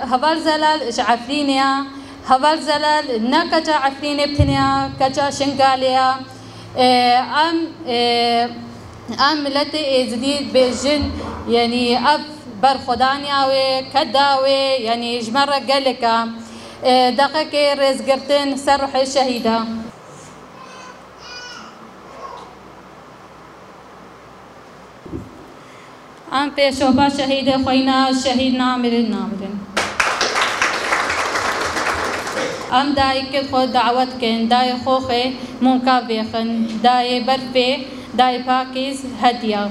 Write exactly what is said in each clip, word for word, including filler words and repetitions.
Heval Zelal ji Efrînê ya. Heval Zelal ne keça Efrînê bi tenê ya, keça Şingalê ya. E, em, e, em miletê Êzidî dibêjin, yanî ev berxwedaniya wê, keda wê, yanî ji me re gelek e. E, deqekê rêzgirtin ser ruhê şehîda. Em pêşopa şehîdê xweyna şehîd namirin, namirin. Em dayikê xwe dawet kin, dayê xwe xê mûnka bêxin, dayê berfê, dayê pakîz hediya.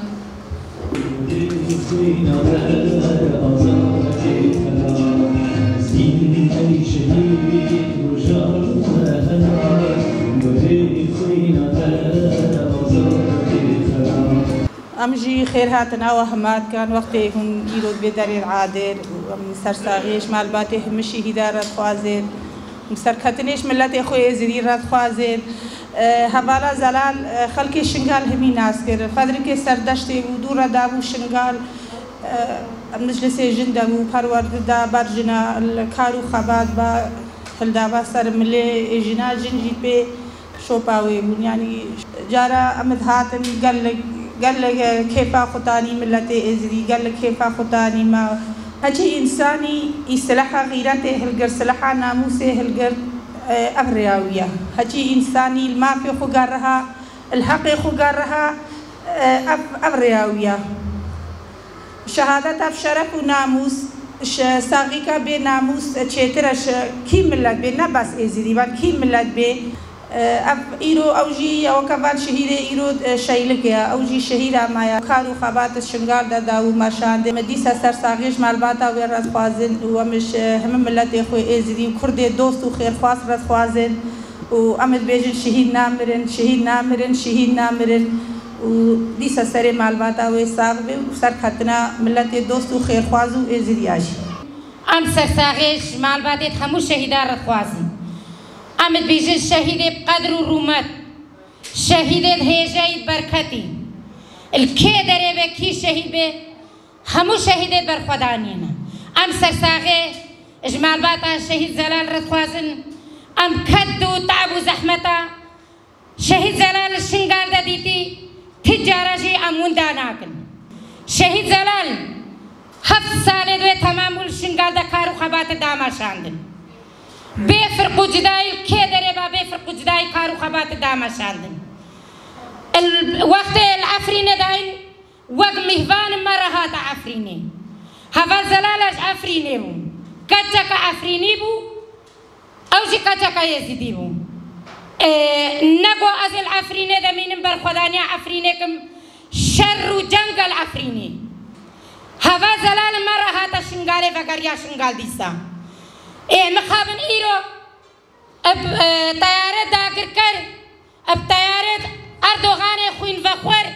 Em jî xêr hatina we hema dikin, wextê hûn îro vê derê radêr û em sersaxiyê ji malbatê hemî şehîda re dixwazên, serketinê ji miletê xwe Êzidî re dixwazên. E, hevala Zelal, e, xelkê Şingal hemî nas kir. Fedrikê serdeştê bû, dû re dabû Şingal. E, meclisê jin de bû, perwerde da ber jina, li kar û xebat ba, hildaba ser milê jina, jin jî pê şopa wê bûn. Yanî cara em dihatin gelek, gelek kêfa xwe tanî miletê Êzidî, gelek kêfa xwe tanî me. Heçî însanî î sileha xîretê hilgir, sileha namûsê hilgir, e, ev rêya wî ye. Heçî însanî li mafê xwe geriha, li heqê xwe geriha, e, ev, ev rêya wî ye. Şehadeta bi şeref û namûs, ji saxîka bê namûs çêtir e, ji kî milet bê, ne bes Êzidî, van kî milet bê. Ev îro, ew jî ya weke van şehîdê îro, e, Şeylik e, ew jî şehîda me ye. Kar û xebat di Şingal de da û meşandê. Me dîsa sersaxiyê ji malbata wê re dixwazin û em ji hemî miletê xwe Êzidî û Kurdê dost û xêrxwaz re dixwazin. û em dibêjin şehîd namirin, şehîd namirin, şehîd namirin û dîsa serê malbata wê sax be û serketina miletê dost û xêrxwaz û Êzidiya jî. Em sersaxê ji malbatê hemû şehîdan re dixwazin. Em dibêjin şehîdê bi qedr û rûmet, şehîdê bi hêjayî, bi berketî. Li kê derê be, kî şehîd be, hemû şehîdê berxwedaniyê ne. Em sersaxê ji malbata şehîd Zelal re dixwazin. Em ked û tab û zehmeta şehîd Zelal li Şingal de dîtî, ti cara jî em winda nakin. Şehîd Zelal heft salê di wê temam bû, li Şingal de kar û xebatê dameşandin. Bê firq û cudayî, li kê derê ba, bê firq û cudayî kar û xebatê dameşandin. Wextê li Efrînê dayîn, wek mîhvan me re hate Efrînê. Heval Zelal ji Efrînê bû. Keçeke Efrînî bû, ew jî keçeke Êzidî bû. Ê, ne ku ez ê li Efrînê de mînim, berxwedaniya Efrînê kim, şer û ceng e li Efrînê. Heval Zelal me re hate Şingalê, vegeriya Şingal dîsa. Ê, mixabin îro, eb, e, teyare dagirker, eb teyare Erdoganê xwînvexwer,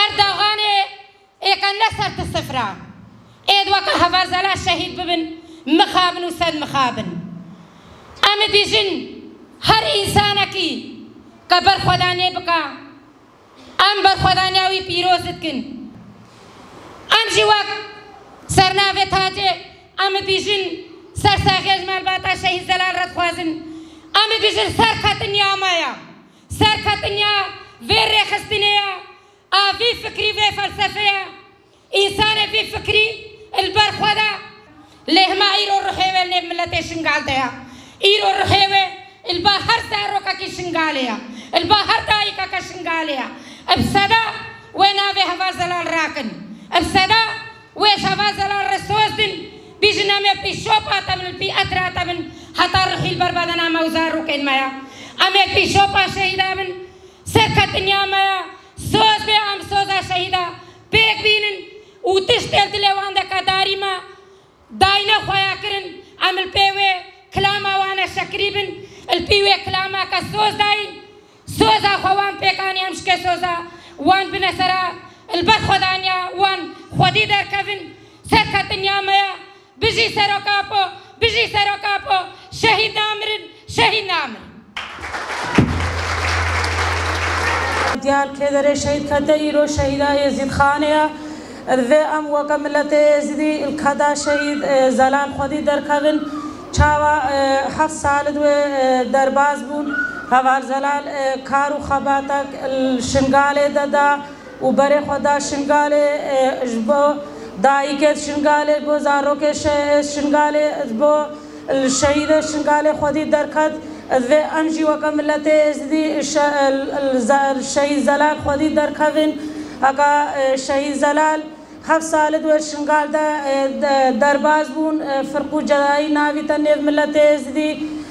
Erdoganê ê ke ne ser ti sifra. Êd weke Heval Zelal şehîd bibin, mixabin û sed mixabin. Em dibêjin her însanekî ke berxwedaniyê bike, em berxwedaniya wî pîroz dikin. Em jî wek sernavê tacê, em dibêjin sersaxiyê ji malbata şehîd Zelal re dixwazin. Em dibêjin serketiniya me ye. Serketiniya vê rêxistinê ye. A vî fikrî, vê felsefeya însanê vî fikrî li ber xwe de, lê hema îro ruhê wê li nêv miletê Şingal de ye. Îro ruhê wê li ba her zarokekî Şingalê ye. Li ba her dayikeke Şingalê ye. Bi seda wê navê Heval Zelal rakin. Bi seda wê ji Heval Zelal re soz din, bêjin em ê pîşopa te bin, li pî etra te bin, heta ruhî li ber bedena me û zarokên me ye. Em ê pîşopa şehîda bin. Serketiniya me ya, soz bê em soza şehîda pêk bînin û tiştê li dilê wan de ke darî me dayine xweya kirin, em li pê wê kilama wan e şekirî bin, li pî wê kilama ke soz dayîn, soza xwe wan pêk anî, em ji kê soza wan bine sera, li ber xwedaniya wan xwedî derkevin. Serketiniya me ya. Bijî Serok Apo, bijî Serok Apo, şehîd namirin, şehîd namirin. Diyar Kêderê şehîd kete, îro şehîda Êzîdxanê ye. Divê em weke miletê Êzidî li keda şehîd, e, Zelal Xwedî derkevin. Çawa, e, heft sal di wê, e, derbas bûn. Heval Zelal, e, kar û xebatek li Şingalê de da û berê xwe da Şingalê, e, ji bo dayikê di Şingalê, ji bo zarokê şe-, Şingalê, ji bo li şehîdê Şingalê xwedî derket. Divê em jî weke miletê Êzidî şe-, li ze-, şehîd Zelal xwedî derkevin. Heka, e, şehîd Zelal heft salî di wê Şingal de, e, de-, derbas bûn, e, firq û cedayî navîte nêv miletê Êzidî,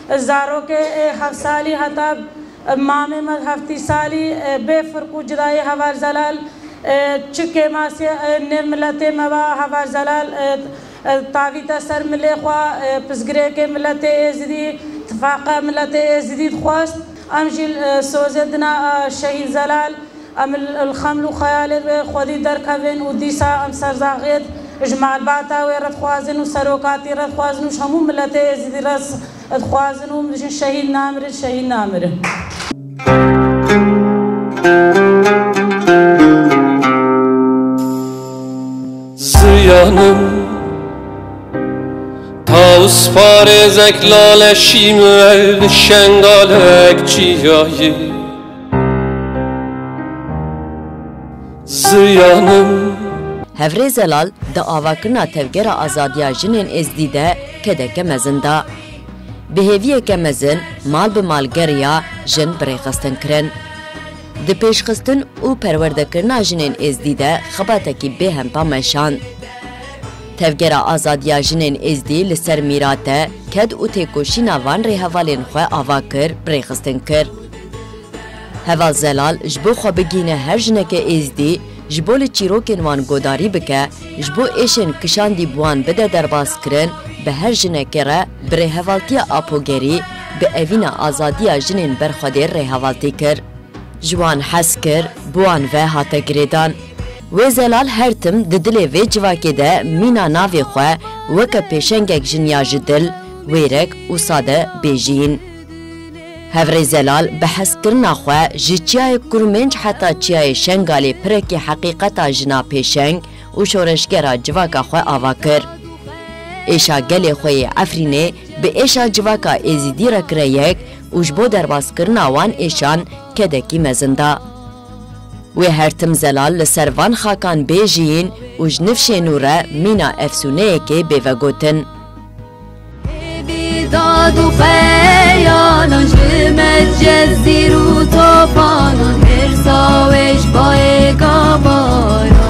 e, zarokê, e, heft salî heta, e, mamê me heftî salî, e, bê firq û cedayî Heval Zelal, e, çi kêmasî, e, nêv miletê me va Heval Zelal, e, e, tavîte ser milê xwe, e, pirsgirêkê miletê Êzidî, tifaqa miletê Êzidî dixwest. Em jî, e, sozê dina, e, şehîd Zelal, em li, li xeml û xeyalê wê xwedî derkevin û dîsa em serzaxiyê ji malbata wê re dixwazin û serokatî re dixwazin û ji hemû miletê Êzidî re s-, dixwazin û em dijin şehîd namirin, şehîd namirin. Ziyanim, tawus parêzek laleşî me li şengalek çiyayî. Ziyanim. Hevrê Zelal di avakirina Tevgera Azadiya Jinên Êzdî de kedeke mezin da. Bi hêviyeke mezin mal bi mal geriya jin birêxistin kirin. Di pêşxistin û perwerdekirina jinên Êzdî de xebatekî bêhempa meşand. Tevgera Azadiya Jinên Êzdî li ser mîrate, ked û têkoşîna van rêhevalên xwe ava kir, birêxistin kir. Heval Zelal ji bo xwe bigihîne her jineke Êzdî, ji bo li çîrokên wan godarî bike, ji bo êşên kişandî bi wan bide derbaskirin, bi her jinekê re bi rêhevaltiya Apogerî, bi evîna azadiya jinên berxwedêr rêhevaltî kir. Ji wan hez kir, bi wan ve hate girêdan. Wê Zelal her tim di dilê vê civakê de mîna navê xwe weke pêşengek jin ya ji dil, wêrek û sade bê jiyîn. Hevrê Zelal bi hezkirina xwe ji çiyayê Kurmênc heta çiyayê Şengalê pirekî heqîqeta jina pêşeng û şoreşgera civaka xwe ava kir. Êşa gelê xwe yê Efrînê bi êşa civaka Êzidî re kire yek û ji bo derbaskirina wan êşan kedekî mezin da. Wê her tim Zelal li ser van xakan bê jiyîn û ji nifşên nû re mîna efsûneyekê bê vegotin. Dad û xeyalan ji me cezîr û topanan, hêrsa wê ji bayê gabaran.